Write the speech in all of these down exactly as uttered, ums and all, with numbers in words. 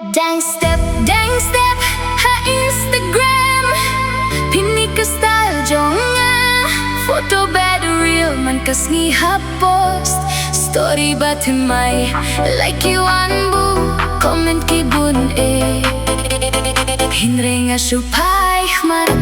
Dang step, dang step ha Instagram. Pynmih ka style jong nga. Photo bad reel man ka sngi ha post. Story ba thymmai, like ki wan bun, comment ki bun eh. Hynrei nga shu phai khmat.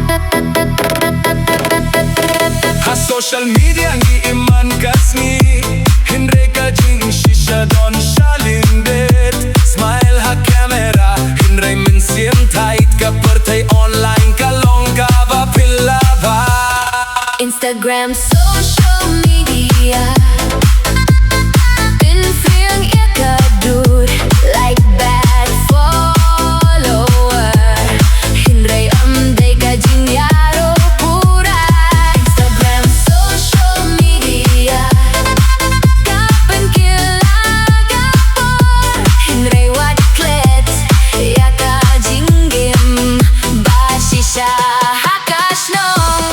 Ha social media ngi im man ka sngi. Hynrei ka jingshisha don shalyndet. Smile ha camera, hynrei mynsiem tight. Ka pyrthei online ka long kaba phylla bha. Instagram, social media. Pynphieng ïa ka dur, like bad follower. Hynrei ym dei ka jingïaroh pura. Instagram, social media. Ka pynkylla ka por. Hynrei wat klet ïa ka jingim ba shisha ha ka shnong.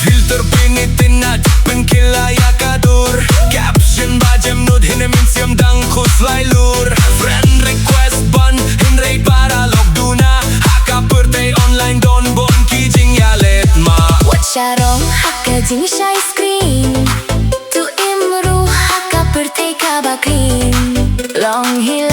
Filter pynïatynnad, pynkylla ïa ka dur. Caption ba jem nud, hynrei mynsiem dang khuslai lur. Friend request ban, hynrei para lok duna. Ha ka pyrthei online don bun ki jingïaleh ma. Wat sarong ha ka jingshai screen. To im ruh ha ka pyrthei kaba clean. Long hi